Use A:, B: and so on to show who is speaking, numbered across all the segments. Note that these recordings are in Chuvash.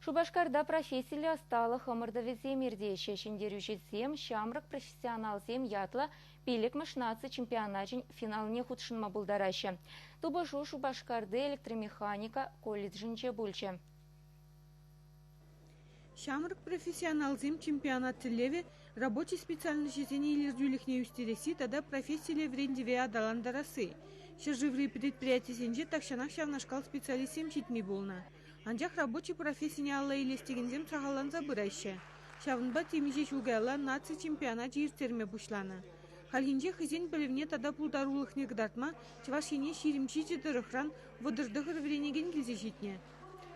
A: Шупашкарта профессиллӗ ӑсталӑх ӑмӑртӑвӗсем иртеҫҫӗ. Ҫӗнтерӳҫӗсем ҫамрӑк профессионалсем ятлӑ пиллӗкмӗш наци чемпионачӗн финалне хутшӑнма пултараҫҫӗ. Тупӑшу Шупашкарти электромеханика колледжӗнче пулчӗ.
B: Ҫамрӑк профессионалсем чемпионат тӗллевӗ рабочи специальноҫӗсене илӗртӳлӗхне ӳстересси тата профессиллӗ вӗрентӗве аталантарасси. Ҫӗршыври предприятисенче тахҫанах ҫавнашкал специалистсем ҫитми пулнӑ. Анчах рабочи профессине алла илес текенсем сахалланса пыраҫҫӗ. Ҫавӑнпа темиҫе ҫул каялла наци чемпионачӗ ирттерме пуҫланӑ. Хальхинче хӑйсен пӗлӗвне тата пултарулӑхне кӑтартма Чӑваш Ене 27 тӑрӑхран 39 вӗренекен килсе ҫитнӗ.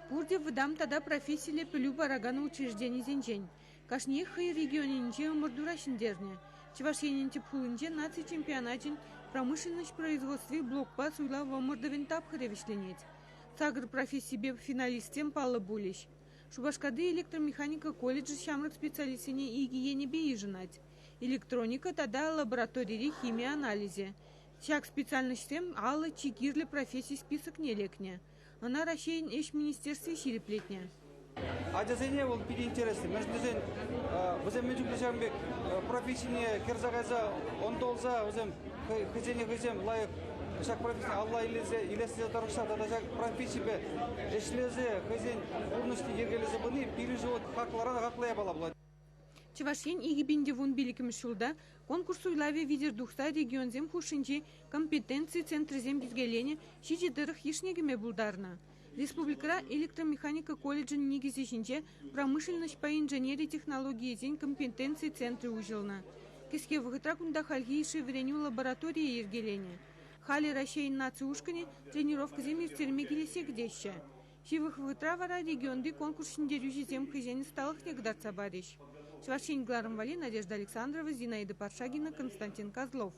B: Пурте вӑтам тата профессиллӗ пӗлӳ паракан учрежденисенчен. Кашниех хӑй регионӗнче ӑмӑртура ҫӗнтернӗ. Чӑваш Енӗн тӗп хулинче наци чемпионачӗн промышленноҫ производстви блокпа суйлав ӑмӑртӑвӗн тапхӑрӗ вӗҫленет. Сакӑр профессипе финалистсем паллӑ пулӗҫ. Шупашкарти электромеханика колледжӗ ҫамрӑк специалистсене икӗ енӗпе йышӑнать: электроника тата лабораторири хими анализӗ. Ҫак специальноҫсем алӑ чи кирлӗ професси списокне лекнӗ. Ӑна Раҫҫейӗн ӗҫ министерстви ҫирӗплетнӗ.
C: Ачасене вӑл питӗ интереслӗ. Мӗншӗн тесен вӗсем мӗн чухлӗ ҫавӑн пек профессине кӗрсе кайса ӑнтӑлса вӗсем хӑйсене хӑйсем лайӑх ҫак профессине алла илесе илессе тӑрӑшса тата ҫак профессипе ӗҫлесе хӑйсен пурнӑҫне йӗркелесе пыни пирӗншӗн вӑл хаклӑран хаклӑ япала пулать.
B: Чӑваш Ен 2015-мӗш ҫулта конкурс суйлавӗ витӗр тухса регионсем хушшинчи компетенци центрӗсем йӗркеленӗ ҫичӗ тӑрӑх йышне кӗме пултарнӑ. Республикӑра электромеханика колледжӗн никӗсӗ ҫинче промышленноҫпа инженери технологийӗсен компетенци центрӗ уҫӑлнӑ. Кӗске вӑхӑтра кунта хальхи йышши вӗренӳ лабораторийӗ йӗркеленӗ. Халӗ Раҫҫейӗн наци ушкӑнӗ тренировкӑсем ирттерме килессе кӗтеҫҫӗ. Ҫывӑх вӑхӑтра вара регионти конкурс ҫӗнтерӳҫисем хӑйсен ӑсталӑхне кӑтартса парӗҫ. Чӑваш Ен кӑларӑм валли Надежда Александрова, Зинаида Паршагина, Константин Козлов.